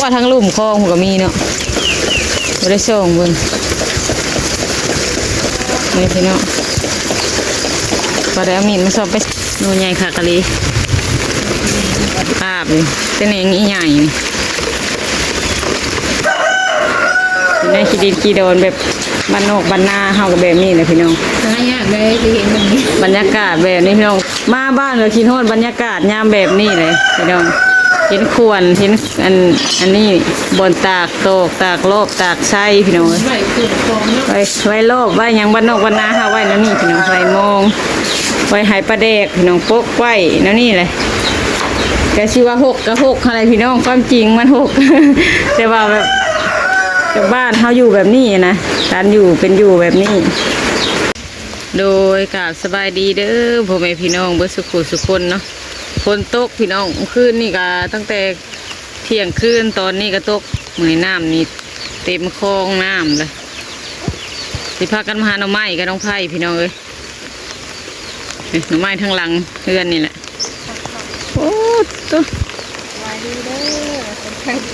ວ່າທາງລຸ່ມຄອງພຸ້ນກໍມີເນາະ ບໍ່ໄດ້ສ່ອງເບິ່ງ ນີ້ພີ່ນ້ອງ ກໍໄດ້ເອົາມີດມາຊອກໄປ ໜໍ່ໃຫຍ່ຄັກອີ່ຫຼີ ປາບນີ້ ແຕ່ແໜງອີ່ໃຫຍ່ນີ້ ຢູ່ໃນຂີ້ດິນຂີ້ດອນແບບບ້ານນອກບ້ານນາເຮົາກໍແບບນີ້ແຫຼະພີ່ນ້ອງ ຫາຍາກເດ້ທີ່ເຫັນແບບນີ້ ບັນຍາກາດແບບນີ້ພີ່ນ້ອງ ມາບ້ານກໍຄິດຮອດບັນຍາກາດຍາມແບບນີ້ເລີຍພີ່ນ້ອງ ເຫັນຂວນ ເຫັນອັນ ອັນນີ້ ບ່ອນຕາກຕອກ ຕາກລອບ ຕາກໄຊພີ່ນ້ອງເອີຍ ໄວ້ເຄື່ອງຂອງເນາະ ໄວ້ ໄວ້ລອບ ໄວ້ຫຍັງບ້ານນອກບ້ານນາເຮົາໄວ້ແນວນີ້ພີ່ນ້ອງ ໄວ້ມອງ ໄວ້ໃຫ້ປາແດກພີ່ນ້ອງ ປົກໄວ້ແນວນີ້ແຫຼະ ກະຊິວ່າຮົກກະຮົກຫັ້ນແຫຼະພີ່ນ້ອງ ຄວາມຈິງມັນຮົກ ແຕ່ວ່າແບບ ແຕ່ບ້ານເຮົາຢູ່ແບບນີ້ນະ ການຢູ່ເປັນຢູ່ແບບນີ້. ໂດຍ ກາບສະບາຍດີເດີພໍ່ແມ່ພີ່ນ້ອງເບິດສຸຂູສຸຄົນເນາະ ຝົນຕົກພີ່ນ້ອງ ຄືນນີ້ກະຕັ້ງແຕ່ທ່ຽງຄືນ ຕອນນີ້ກະຕົກ ມື້ນີ້ນ້ຳນີ້ເຕັມຄອງນ້ຳເລີຍ ຊິພາກັນມາຫາໜໍ່ໄມ້ກັບນ້ອງໄພພີ່ນ້ອງເອີຍ ເອີ ໜໍ່ໄມ້ທາງຫຼັງເຮືອນນີ້ແຫຼະ ໂອ້ໂຕ ສະບາຍດີເດີ ສະບາຍດີ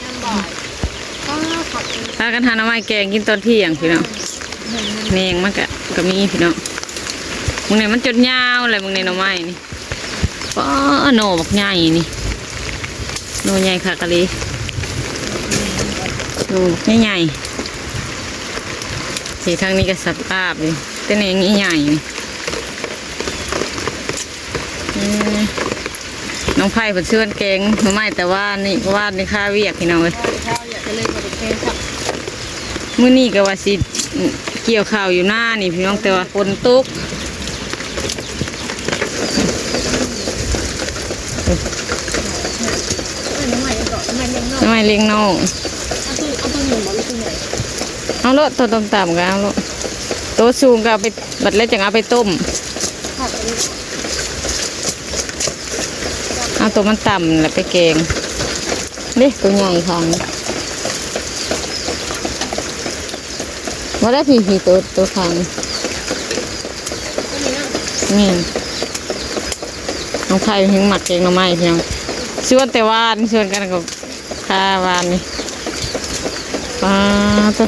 ຍາມບ່າຍ ອ້າ ຄັກເລີຍ ພາກັນຫາໜໍ່ໄມ້ແກງກິນຕອນທ່ຽງພີ່ນ້ອງ ແໜງມັນກະ ກະມີພີ່ນ້ອງ ມື້ນີ້ມັນຈົນຍາວແຫຼະ ມື້ນີ້ໜໍ່ໄມ້ນີ້ ປ້າ ໜໍ່ບັກໃຫຍ່ນີ້ ໜໍ່ໃຫຍ່ຄັກອີ່ຫຼີ ໜໍ່ບັກໃຫຍ່ໆ ນີ້ ທາງນີ້ກໍສັບອາບຢູ່ ແຕ່ແໜງໃຫຍ່ໆ ນີ້ ເອີ ນ້ອງໄພເພິ່ນຊວນແກງໜໍ່ໄມ້ແຕ່ວານນີ້ ເພາະວານນີ້ຄາວຽກພີ່ນ້ອງເອີຍ ຄາວຽກກໍເລີຍບໍ່ໄດ້ແກງ ມື້ນີ້ກໍວ່າຊິກ່ຽວເຂົ້າຢູ່ນານີ້ພີ່ນ້ອງ ແຕ່ວ່າຝົນຕົກ ໜໍ່ໄມ້ລ້ຽງນ້ອງ ເອົາໂຕ ເອົາໂຕນີ້ບໍ່ ຫຼືໂຕໃຫຍ່ ເອົາໂລດ ໂຕຕ່ຳໆກໍເອົາໂລດ ໂຕສູງກໍເອົາໄປ ບັດແລ້ວຈັ່ງເອົາໄປຕົ້ມ ເອົາໂຕມັນຕ່ຳແລ້ວໄປແກງ ເດ້ ໂຕໃຫຍ່ຂ້າງນີ້ ບໍ່ໄດ້ ພີ້ໆ ໂຕ ໂຕຂ້າງນີ້ ແມ່ນ ນ້ອງໄພແຮ່ງມັກແກງໜໍ່ໄມ້ພີ່ນ້ອງ ຊວນແຕ່ວານ ຊວນກັນກໍ ຄາວານນີ້ ປາໂຕ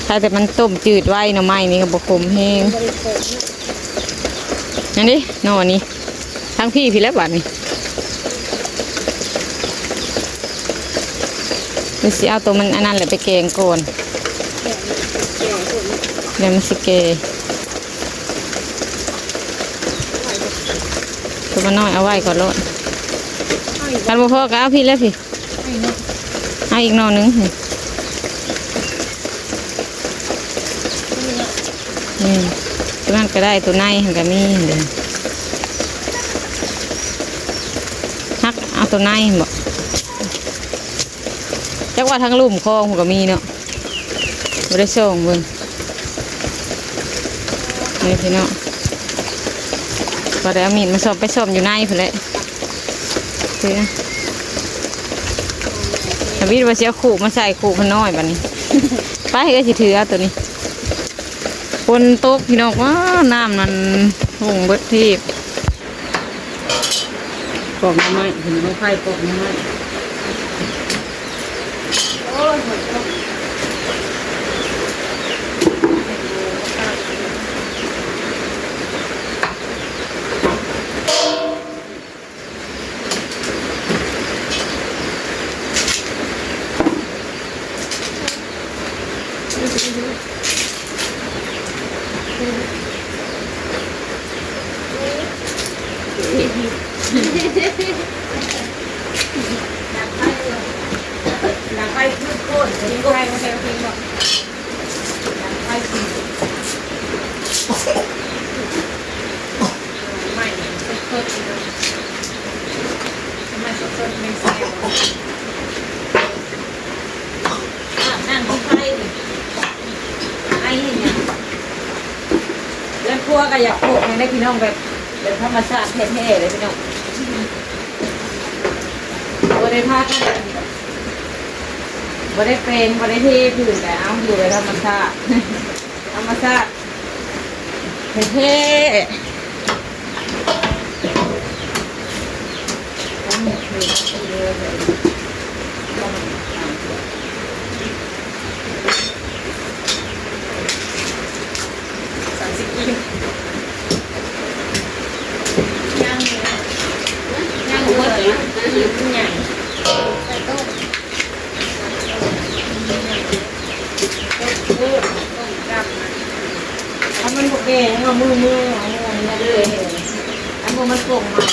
ຄາແຕ່ມັນຕົ້ມຈືດໄວ ໜໍ່ໄມ້ນີ້ກໍບໍ່ຂົມແຮງ ນັ້ນເດ້ ໜໍ່ນີ້ ທາງພີ້ພີ້ແຫຼະບາດນີ້ ດຽວຊິເອົາໂຕມັນອັນນັ້ນແຫຼະໄປແກງກ່ອນ ດຽວມັນຊິແກ່ ໂຕມັນນ້ອຍເອົາໄວ້ກ່ອນໂລດ ຄັນບໍ່ພໍກໍເອົາພີ້ແຫຼະພີ້ ເອົາອີກໜໍ່ໜຶ່ງ ນີ້ ໂຕນັ້ນກໍໄດ້ ໂຕໃນຫັ້ນກໍມີເດ້ ຮັກເອົາໂຕໃນບໍ່ ຈັກວ່າທາງລຸ່ມຄອງພຸ້ນກໍມີເນາະ ບໍ່ໄດ້ສ່ອງເບິ່ງ ນີ້ພີ່ນ້ອງ ກໍໄດ້ເອົາມີດມາຊອມ ໄປຊອມຢູ່ໃນພຸ້ນແຫຼະ ຖືນະ ທຳອິດວ່າຊິເອົາຄຸມາໃສ່ ຄຸມັນນ້ອຍບາດນີ້ ໄປ ເອື້ອຍຊິຖືເອົາໂຕນີ້ ຝົນຕົກພີ່ນ້ອງ ວ້າ ນ້ຳມັນຫົ່ງເບິດທີບ ປອກໜໍ່ໄມ້ ເຫັນນ້ອງໄພປອກໜໍ່ໄມ້ ໂອ້ຍ ຝົນຕົກ ເຮືອນຄົວກໍຢາກໂພກແຮງເດ້ພີ່ນ້ອງ ແບບ ແບບທຳມະຊາດແທ້ໆເລີຍພີ່ນ້ອງ ບໍ່ໄດ້ພາກັນ ບໍ່ໄດ້ແປງ ບໍ່ໄດ້ເທພື້ນ ແຕ່ເອົາຢູ່ແບບທຳມະຊາດ ທຳມະຊາດແທ້ໆ. ໃຫຍ່ ໃສ່ຕົ້ມ ຕົ້ມເພີ່ມ ຕົ້ມກັບ ຖ້າມັນບໍ່ແກ່ເຮົາເມືອໆ ເອົາອັນນີ້ເລີຍ ອັນບໍ່ມັນປົ່ງມາ.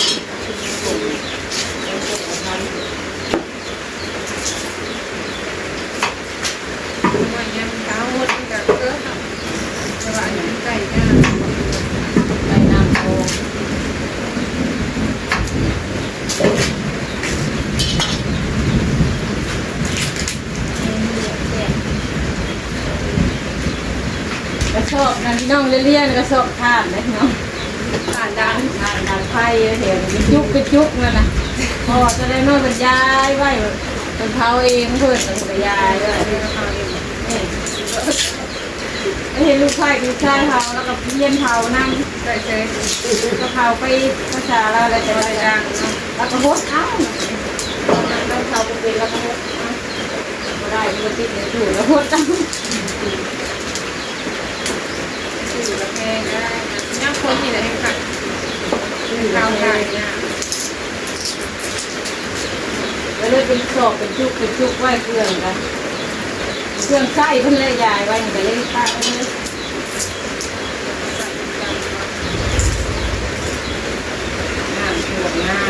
ກະສອບນັ້ນພີ່ນ້ອງ ລຽນໆ ກະສອບຖ່ານເດ້ພີ່ນ້ອງ. ຖ່ານດັງ ຖ່ານດັງໄຟແຖວນີ້ ຈຸກເປັນຈຸກນັ້ນນະ ເພາະວ່າຕອນນ້ອຍເພິ່ນຢາຍໄວ້ ເພິ່ນເຜົາເອງເພິ່ນ ເພິ່ນກະຢາຍໄວ້. ເຫັນລູກຊາຍ ລູກຊາຍເຜົາ ແລ້ວກະພຽນເຜົານຳ ກະເຜົາໄປພາສາລາວແລ້ວ ແຕ່ວ່າລາວກະຫົດເອົາ ລາວເຜົາບໍ່ເປັນ ລາວກະຫົດເອົາ ບໍ່ໄດ້ ມັນກະຕິດໃນຕູ້ ລາວຫົດເອົາ. ຊື້ລະແພງໄດ໋ ຍາມຝົນນີ້ລະແຮງຄັກ ຊື້ລະແພງ ເຂົາຂາຍຍາກ ກະເລີຍເປັນສອບເປັນຈຸກເປັນຈຸກໄວ້ ເຄື່ອງກະ ເຄື່ອງໃຊ້ເພິ່ນແຫຼະ ຢາຍໄວ້ນີ້ກະເລີຍປະໄວ້ເລີຍ ນ້ຳຖ້ວມນາ.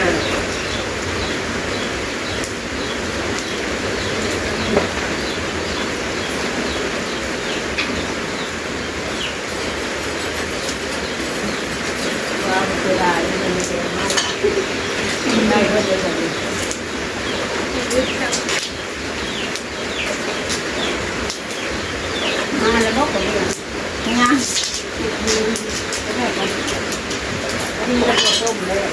ມາແລ້ວບໍ່? ຍັງ ອັນນີ້ກະຕົ້ມແລ້ວ.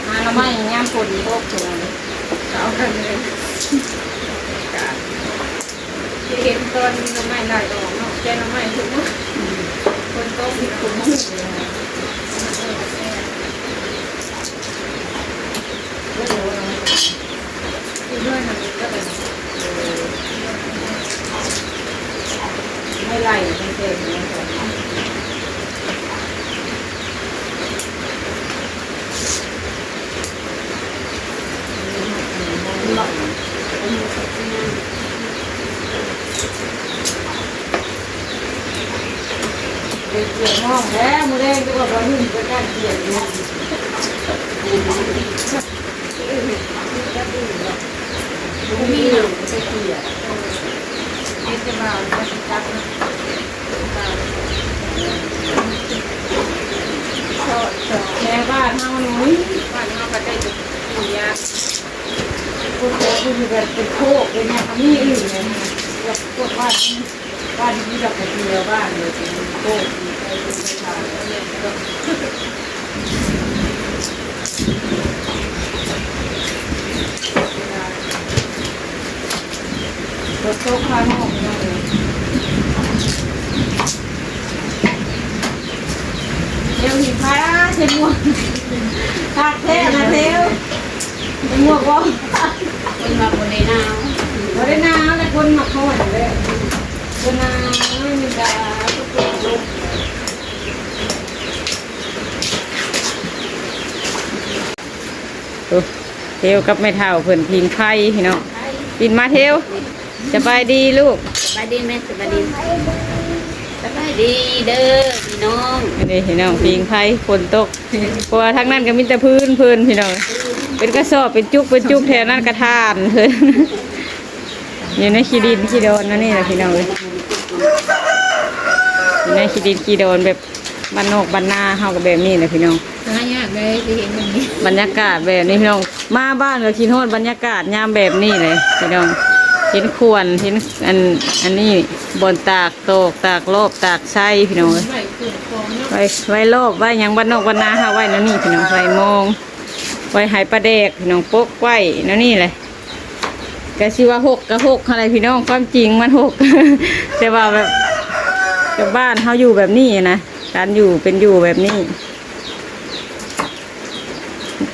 ຫາໜໍ່ໄມ້ຍາມຝົນຕົກ ເອົາກັນເລີຍ ເຫັນຕອນໜໍ່ໄມ້ໄຫຼອອກເນາະ ແກງໜໍ່ໄມ້ທຸກມື້ ຝົນຕົກນີ້ ເປັນເສືອນອນແລ້ວ ມື້ແລງຈະບອກວ່າໜຶ່ງປະຈຳເຂດເນາະ ບໍ່ມີໜັງໃສ່ເສືອ ເຮັດແຕ່ວ່າບໍ່ຊິຈັບເນາະ ແຖວບ້ານເຮົານີ້ ບ້ານເຮົາກະໄດ້ແຕ່ປູຢາ ພວກແຖວທີ່ແບບເປັນໂຄກເປັນຫຍັງກະມີອື່ນເລີຍ ແບບພວກບ້ານ ບ້ານທີ່ມີດອກກະເທວ ບ້ານເລີຍເປັນໂຄກ ຝົນຕົກພານອກພີ່ນ້ອງເອີຍ ແຖວຫີນພາເຊມ່ວງ ຄັກແທ້ນະແຖວ ເຊມ່ວງບໍ່? ຄົນວ່າບໍ່ໄດ້ໜາວ ບໍ່ໄດ້ໜາວ ແຕ່ຄົນມັກຮ້ອນແຫຼະ ບໍ່ໜາວ ມີແຕ່ ໂອ້ ເທວກັບແມ່ເຖົ້າເພິ່ນຜິງໄຟພີ່ນ້ອງ ປິ່ນມາເທວ ສະບາຍດີລູກ ສະບາຍດີແມ່ ສະບາຍດີ ສະບາຍດີເດີພີ່ນ້ອງ ອັນນີ້ພີ່ນ້ອງ ຜິງໄຟ ຝົນຕົກ ເພາະວ່າທາງນັ້ນກະມີແຕ່ພື້ນເພິ່ນພີ່ນ້ອງ ເປັນກະສອບ ເປັນຈຸກ ເປັນຈຸກ ແຖວນັ້ນກະຖ່ານເພິ່ນ ຢູ່ໃນຂີ້ດິນຂີ້ດອນນັ້ນນີ້ລະພີ່ນ້ອງເອີຍ ຢູ່ໃນຂີ້ດິນຂີ້ດອນແບບ ບ້ານນອກບ້ານນາເຮົາກະແບບນີ້ແຫຼະພີ່ນ້ອງ ຫາຍາກເລີຍຊິເຫັນແບບນີ້ ບັນຍາກາດແບບນີ້ພີ່ນ້ອງ ມາບ້ານກະຄິດຮອດບັນຍາກາດຍາມແບບນີ້ແຫຼະພີ່ນ້ອງ ເຫັນຂວນ ເຫັນອັນ ອັນນີ້ ບ່ອນຕາກຕອກ ຕາກລອບ ຕາກໄຊພີ່ນ້ອງເອີຍ ໄວ້ລອບໄວ້ຫຍັງ ບ້ານນອກບ້ານນາເຮົາໄວ້ແນວນີ້ພີ່ນ້ອງ ໄວ້ມອງ ໄວ້ໃຫ້ປາແດກພີ່ນ້ອງ ປົກໄວ້ແນວນີ້ແຫຼະ ກະຊິວ່າຮົກກະຮົກຫັ້ນແຫຼະພີ່ນ້ອງ ຄວາມຈິງມັນຮົກ ແຕ່ວ່າແບບ ແບບບ້ານເຮົາຢູ່ແບບນີ້ນະ ການຢູ່ເປັນຢູ່ແບບນີ້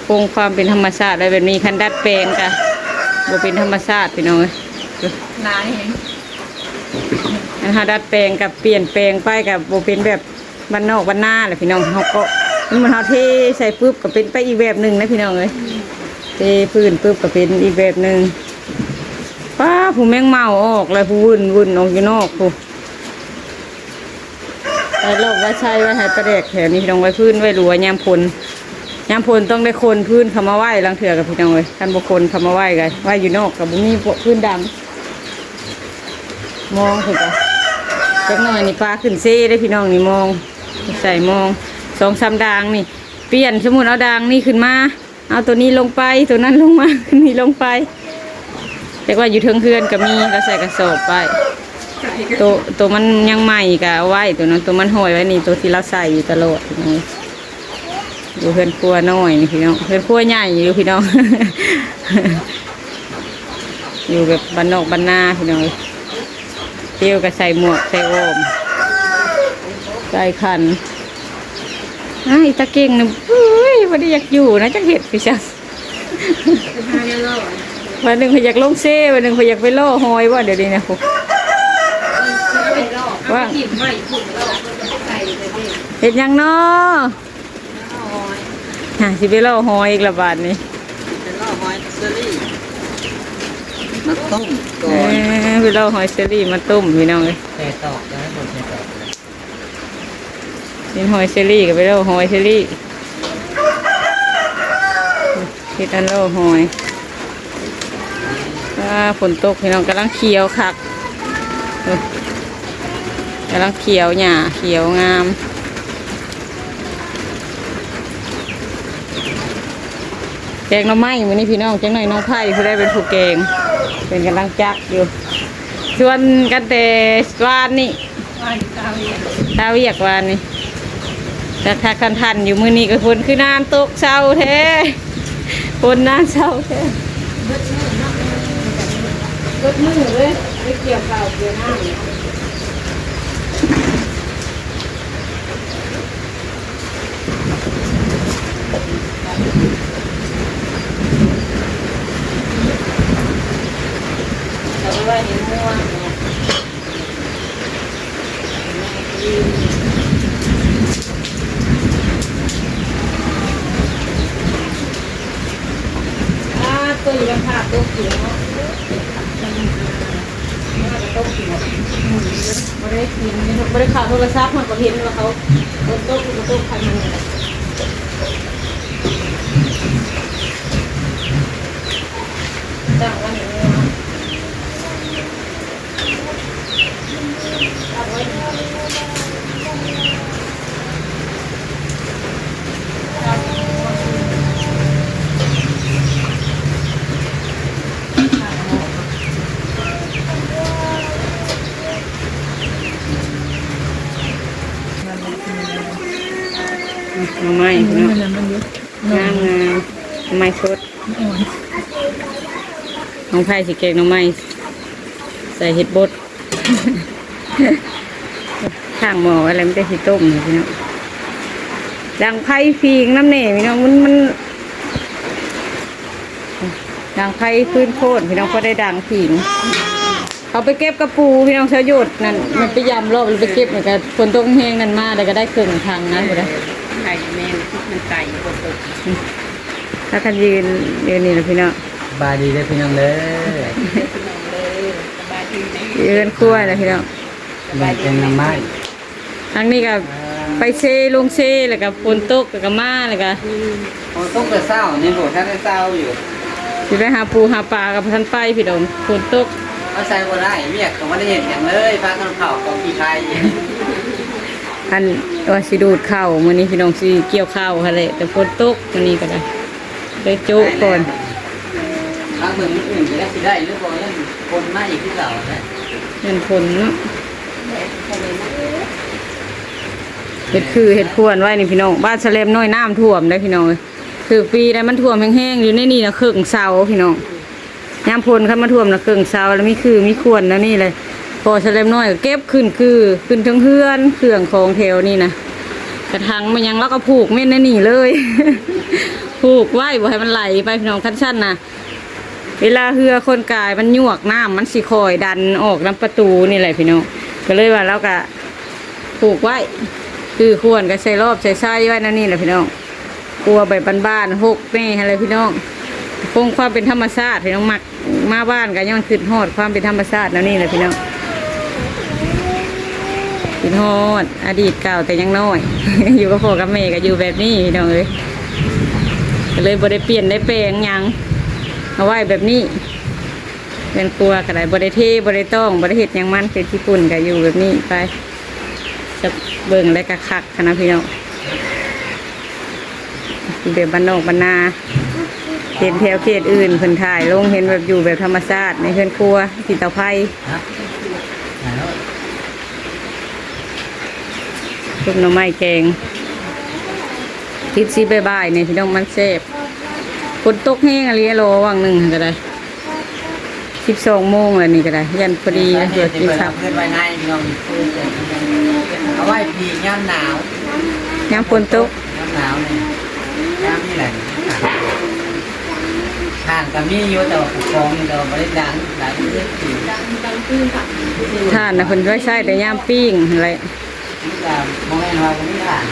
ຄົງຄວາມເປັນທຳມະຊາດໄວ້ແບບນີ້ ຄັນດັດແປງກະ ບໍ່ເປັນທຳມະຊາດພີ່ນ້ອງເອີຍ. ໜາແຮງ ອັນເຮົາດັດແປງກັບປ່ຽນແປງໄປ ກໍບໍ່ເປັນແບບບ້ານນອກບ້ານນາແຫຼະພີ່ນ້ອງ. ເຮົາກໍມັນເຮົາເທໃສ່ປຶບ ກໍເປັນໄປອີກແບບໜຶ່ງນະພີ່ນ້ອງເອີຍ. ເທພື້ນປຶບ ກໍເປັນອີກແບບໜຶ່ງ. ປ້າ ຜູ້ແມງເໝົາອອກແລ້ວ ຜູ້ວຸ່ນໆອອກຢູ່ນອກພຸ້ນ. ໄວ້ລອບໄວ້ໃສ່ໄວ້ໃຫ້ປາແດກແຖວນີ້ພີ່ນ້ອງ ໄວ້ພື້ນໄວ້ລົວຍາມຝົນ. ຍາມຝົນຕ້ອງໄດ້ຂົນພື້ນເຂົ້າມາໄວ້ ລາງເທື່ອກໍພີ່ນ້ອງເອີຍ ຄັນບໍ່ຂົນເຂົ້າມາໄວ້ກໍໄວ້ຢູ່ນອກກໍບໍ່ມີພື້ນດັງ. ມອງພຸ້ນກໍ ຈັກໜ້ອຍນີ້ປາຂຶ້ນເຊເດ້ພີ່ນ້ອງ. ນີ້ມອງ ໃສ່ມອງສອງສາມດາງນີ້ ປ່ຽນ ສົມມຸດເອົາດາງນີ້ຂຶ້ນມາ ເອົາໂຕນີ້ລົງໄປ ໂຕນັ້ນລົງມາ ນີ້ລົງໄປ. ແຕ່ວ່າຢູ່ເທິງເຮືອນກໍມີ ລາວໃສ່ກະສອບໄວ້. ໂຕ ໂຕມັນຍັງໃໝ່ກໍເອົາໄວ້ ໂຕນັ້ນ ໂຕມັນຫ້ອຍໄວ້ນີ້ ໂຕທີ່ລາວໃສ່ຢູ່ຕະຫຼອດນີ້. ຢູ່ເຮືອນຄົວນ້ອຍນີ້ພີ່ນ້ອງ ເຮືອນຄົວໃຫຍ່ຢູ່ພີ່ນ້ອງ. ຢູ່ແບບບ້ານນອກບ້ານນາພີ່ນ້ອງ. ເປວກໍໃສ່ໝວກໃສ່ໂອມ ໃສ່ຂັນ. ອ້າຍ ຕາເກັ່ງນະ ເອີຍ ບໍ່ໄດ້ຢາກຢູ່ນະ ຈັກເຮັດຄືຈັ່ງ. ວັນໜຶ່ງຂ້ອຍຢາກລົງເຊ ວັນໜຶ່ງຂ້ອຍຢາກໄປລໍຫອຍບໍ່ ດຽວນີ້ນະ. ວ່າ ເຮັດຫຍັງນໍ? ຫາ ຊິໄປລໍຫອຍອີກລະບາດນີ້. ໄປລໍຫອຍເຊີຣີມາຕົ້ມກ່ອນ. ເອີ ໄປລໍຫອຍເຊີຣີມາຕົ້ມພີ່ນ້ອງເອີຍ. ແຕ່ຕອກ ເປັນຫອຍເຊີຣີກໍໄປລໍຫອຍເຊີຣີ ເຮັດອັນລໍຫອຍ. ວ້າ ຝົນຕົກພີ່ນ້ອງ ກຳລັງຂຽວຄັກ ກຳລັງຂຽວ ຫຍ້າຂຽວງາມ. ແກງໜໍ່ໄມ້ມື້ນີ້ພີ່ນ້ອງ ຈັກໜ້ອຍນ້ອງໄພຜູ້ໃດເປັນຜູ້ແກງ ເພິ່ນກຳລັງຈັກຢູ່. ຊວນກັນແຕ່ວານນີ້ ວານນີ້ ຄາວຽກ ຄາວຽກວານນີ້ ຄັກໆ ທັນໆ ຢູ່. ມື້ນີ້ກໍຝົນຄືນານຕົກເຊົາແທ້ ຝົນນານເຊົາແທ້ ເບິດມື້ເນາະ ເບິດມື້ເລີຍ ໄປກ່ຽວເຂົ້າກ່ຽວນ້ຳ. ເອົາໄປໄວ້ໃນຫົວ ອ່າ ຕົວຢູ່ບ້ານທາດຕົກຢູ່ເນາະ ມັນ ບໍ່ໄດ້ເຫັນ ບໍ່ໄດ້ເຂົ້າໂທລະສັບ ເຮົາກໍເຫັນວ່າເຂົາຝົນຕົກ ຝົນຕົກ ຄັນມັນຕັ້ງໄວ້ໃນນີ້ເນາະ. ໜໍ່ໄມ້ເນາະ ງາມໆ ໜໍ່ໄມ້ສົດ ນ້ອງໄພຊິແກງໜໍ່ໄມ້ ໃສ່ເຫັດບົດ ຂ້າງໝໍ້ໄວ້ແລ້ວ ມັນຈະຊິຕົ້ມນີ້ພີ່ນ້ອງ. ດັງໄຟຜິງນຳແດ່ພີ່ນ້ອງ ມັນ ມັນ ດັງໄຟຟືນໂພດພີ່ນ້ອງ ພໍໄດ້ດັງຜິງ. ເຂົາໄປເກັບກະປູພີ່ນ້ອງ ຊາວໂຍດນັ້ນ ມັນໄປຢາມລອບ ແລ້ວໄປເກັບ ແລ້ວກໍຝົນຕົກແຮງນັ້ນມາ ແລ້ວກໍໄດ້ເຄິ່ງຖັງນະ ພຸ້ນນະ. ໄປແມ່ນ ມັນໄກ ຝົນຕົກ. ພາກັນຢືນຢູ່ນີ້ລະພີ່ນ້ອງ. ສະບາຍດີເດີພີ່ນ້ອງເດີ ຢູ່ເຮືອນຄົວລະພີ່ນ້ອງ. ເບິ່ງແກງໜໍ່ໄມ້ ທາງນີ້ກໍໄປເຊ ລົງເຊ ແລ້ວກໍຝົນຕົກ ແລ້ວກໍມາ ແລ້ວກໍ ຝົນຕົກແຕ່ເຊົ້ານີ້ ບໍ່ທັນໄດ້ເຊົາຢູ່ ຊິໄປຫາປູຫາປາກໍບໍ່ທັນໄປພີ່ນ້ອງ ຝົນຕົກ. ມາໃສ່ບໍ່ໄດ້ ວຽກກໍບໍ່ໄດ້ເຮັດຫຍັງເລີຍ ພາກັນເຜົາຂອງຂີ້ໄຄ. ອັນວ່າຊິດູດເຂົ້າ ມື້ນີ້ພີ່ນ້ອງຊິກ່ຽວເຂົ້າຫັ້ນແຫຼະ ແຕ່ຝົນຕົກ ມື້ນີ້ກໍໄດ້ ໄປໂຈະກ່ອນ. ທາງເບິ່ງອື່ນໆ ກໍໄດ້ ຊິໄດ້ຫຼືບໍ່ ຍັງຝົນມາອີກຄືເກົ່າແຫຼະ ຍັງຝົນເນາະ. ເຮັດຄືເຮັດຄວນໄວ້ນີ້ພີ່ນ້ອງ ບ້ານສະແລມນ້ອຍນ້ຳຖ້ວມໄດ໋ພີ່ນ້ອງເອີຍ. ຖືກປີໃດມັນຖ້ວມແຮງໆ ຢູ່ໃນນີ້ນະເຄິ່ງເສົາພີ່ນ້ອງ. ຍາມຝົນຄັນມາຖ້ວມນະເຄິ່ງເສົາ ແລ້ວມີຄືມີຄວນແນວນີ້ເລີຍ. ພໍສະແລມນ້ອຍກໍເກັບຂຶ້ນຄື ຂຶ້ນເທິງເຮືອນ ເຄື່ອງຂອງແຖວນີ້ນະ ກະຖັງແມ່ນຫຍັງ ລາວກໍຜູກແມ່ນໃນນີ້ເລີຍ ຜູກໄວ້ບໍ່ໃຫ້ມັນໄຫຼໄປພີ່ນ້ອງ. ຄັນຊັ້ນນະ ເວລາເຮືອຄົນກາຍມັນຍວກ ນ້ຳມັນຊິຄ່ອຍດັນອອກນຳປະຕູນີ້ແຫຼະພີ່ນ້ອງ. ກໍເລີຍວ່າລາວກະປູກໄວ້ ຄືຄວນກໍໃສ່ລອບໃສ່ໄຊໄວ້ແນວນີ້ແຫຼະພີ່ນ້ອງ. ຄົວແບບບ້ານໆ ຮົກແດ່ຫັ້ນແຫຼະພີ່ນ້ອງ. ຄົງຄວາມເປັນທຳມະຊາດພີ່ນ້ອງ. ມັກມາບ້ານກໍຍ້ອນຄິດຮອດຄວາມເປັນທຳມະຊາດແນວນີ້ແຫຼະພີ່ນ້ອງ. ຄິດຮອດອະດີດເກົ່າແຕ່ຍັງນ້ອຍ ຢູ່ກັບພໍ່ກັບແມ່ກໍຢູ່ແບບນີ້ພີ່ນ້ອງເອີຍ. ກໍເລີຍບໍ່ໄດ້ປ່ຽນໄດ້ແປງຫຍັງ ເອົາໄວ້ແບບນີ້. ເຮືອນຄົວກໍໄດ້ ບໍ່ໄດ້ເທ ບໍ່ໄດ້ຕ້ອງ ບໍ່ໄດ້ເຮັດຫຍັງມັນ ເປັນຂີ້ຝຸ່ນກໍຢູ່ແບບນີ້ໄປ. ຈະເບິ່ງແລ້ວກໍຄັກຫັ້ນນະພີ່ນ້ອງ. ຢູ່ແບບບ້ານນອກບ້ານນາ ເຫັນແຖວເຂດອື່ນເພິ່ນຖ່າຍລົງ ເຫັນແບບຢູ່ແບບທຳມະຊາດ ໃນເຮືອນຄົວ ຂີ້ເຕົາໄຟ ຕົ້ມໜໍ່ໄມ້ແກງ ຕິດຊິບ່າຍໆ ນີ້ພີ່ນ້ອງ ມັນແຊບ. ຝົນຕົກແຮງອີ່ຫຼີ ລໍຫວ່າງໜຶ່ງກໍໄດ້ ສິບສອງໂມງແລ້ວນີ້ກໍໄດ້ ຢ້ານພໍດີເພື່ອກິນເຂົ້າ. ເອົາໄວ້ປີກຍາມໜາວ ຍາມຝົນຕົກ ຍາມໜາວນີ້ ຍາມນີ້ແຫຼະ. ຖ່ານກໍມີຢູ່ ແຕ່ວ່າຜູ້ກອງນີ້ກໍບໍ່ໄດ້ດັງ ດັງຄືປີກ. ຖ່ານນະເພິ່ນໄວ້ໃຊ້ແຕ່ຍາມປີ້ງຫັ້ນແຫຼະ. ມັນກໍບໍ່ແມ່ນວ່າບໍ່ມີຖ່ານ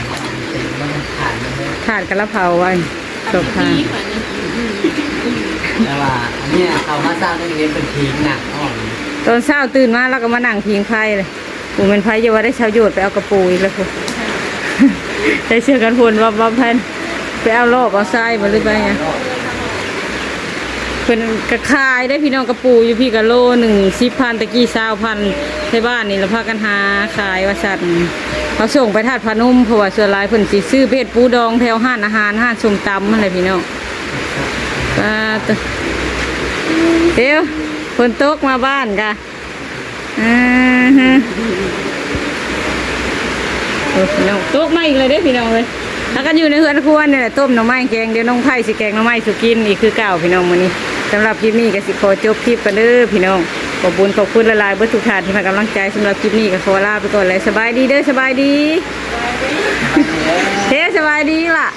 ເປັນບໍ່ມີຖ່ານເລີຍ. ຖ່ານກໍລະເຜົາໄວ້ ສົບຖ່ານ. ແຕ່ວ່າອັນນີ້ເຂົ້າມາເຊົ້ານີ້ເຫັນເປັນຜີງໜັກອ່ອນ. ຕອນເຊົ້າຕື່ນມາລາວກໍມານັ່ງຜິງໄຟເລີຍ. ໂອ້ ແມ່ນໃຜຢ່າວ່າໄດ້ຊາວໂຍດໄປເອົາກະປູອີກແລ້ວພຸ້ນ. ໃສ່ເສື້ອກັນຝົນວັບໆ ແພນ ໄປເອົາລອບເອົາຊາຍບໍ່ ຫຼືໄປຫຍັງ? ເພິ່ນກໍຂາຍໄດ໋ພີ່ນ້ອງ ກະປູຢູ່ພີ້ກະໂລໜຶ່ງສິບພັນ ແຕ່ກີ້ຊາວພັນ ໄທບ້ານນີ້ລະພາກັນຫາຂາຍວ່າຊັ້ນ. ເຮົາສົ່ງໄປທາດພະນົມ ເພາະວ່າສ່ວນຫຼາຍເພິ່ນຊິຊື້ໄປເຮັດປູດອງແຖວຮ້ານອາຫານ ຮ້ານສົ້ມຕຳຫັ້ນແຫຼະພີ່ນ້ອງ. ປາດໂທ້ ດຽວຝົນຕົກມາບ້ານກະ ອືຮຶ ໂອ້ ພີ່ນ້ອງ ຕົກມາອີກແລ້ວເດ້ພີ່ນ້ອງເອີຍ. ພາກັນຢູ່ໃນເຮືອນຄົວນີ້ແຫຼະ ຕົ້ມໜໍ່ໄມ້ແກງ. ດຽວນ້ອງໄພຊິແກງໜໍ່ໄມ້ສູ່ກິນອີກຄືເກົ່າພີ່ນ້ອງມື້ນີ້. ສຳລັບຄລິບນີ້ກໍຊິຂໍຈົບຄລິບກ່ອນເດີພີ່ນ້ອງ. ຂອບບຸນຂອບຄຸນຫຼາຍໆ ເບິດທຸກທ່ານທີ່ໃຫ້ກຳລັງໃຈ. ສຳລັບຄລິບນີ້ກໍຂໍລາໄປກ່ອນແລະ ສະບາຍດີເດີ ສະບາຍດີ. ເຮ ສະບາຍດີລະ.